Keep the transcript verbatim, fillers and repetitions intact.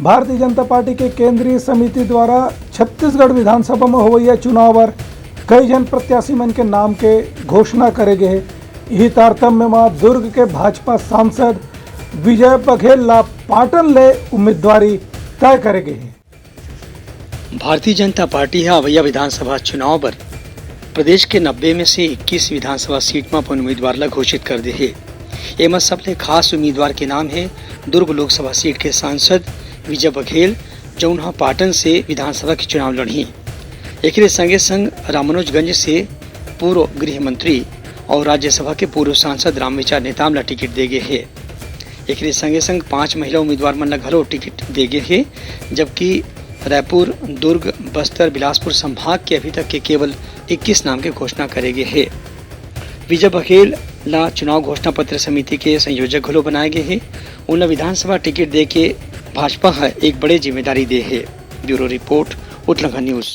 Bharatiya Janata party के केंद्रीय समिति द्वारा छत्तीसगढ़ विधानसभा म होवइया चुनाव बर कई झन प्रत्याशी मन के नाम के घोषणा करे गे हे। इही तारतम्य म दुर्ग के भाजपा सांसद विजय बघेल ला पाटन ले उम्मीदवारी तय करे गे हे। भारतीय जनता पार्टी ह अवइया विधानसभा चुनाव बर प्रदेश के नब्बे में से इक्कीस विधानसभा सीट म अपन उम्मीदवार ला घोषित कर दे हे। एमा सबले खास उम्मीदवार के नाम हे दुर्ग लोकसभा सीट के सांसद विजय बघेल, जउन ह पाटन से विधानसभा के चुनाव लड़ही। एकरे संगे संग रामानुजगंज से पूर्व गृह मंत्री और राज्यसभा के पूर्व सांसद रामविचार नेताम ला टिकट दे गे हे। एकरे संगे संग पांच महिला उम्मीदवार मन ला घलो टिकट दे गे हे, जबकि रायपुर, दुर्ग, बस्तर, बिलासपुर संभाग के अभी तक के केवल इक्कीस नाम के घोषणा करे गे हे। विजय बघेल ला चुनाव घोषणा पत्र समिति के संयोजक घलो बनाए गे हे। उन ला विधानसभा टिकट दे के भाजपा ह एक बड़े जिम्मेदारी दे हे। Bureau report, Utlangha news.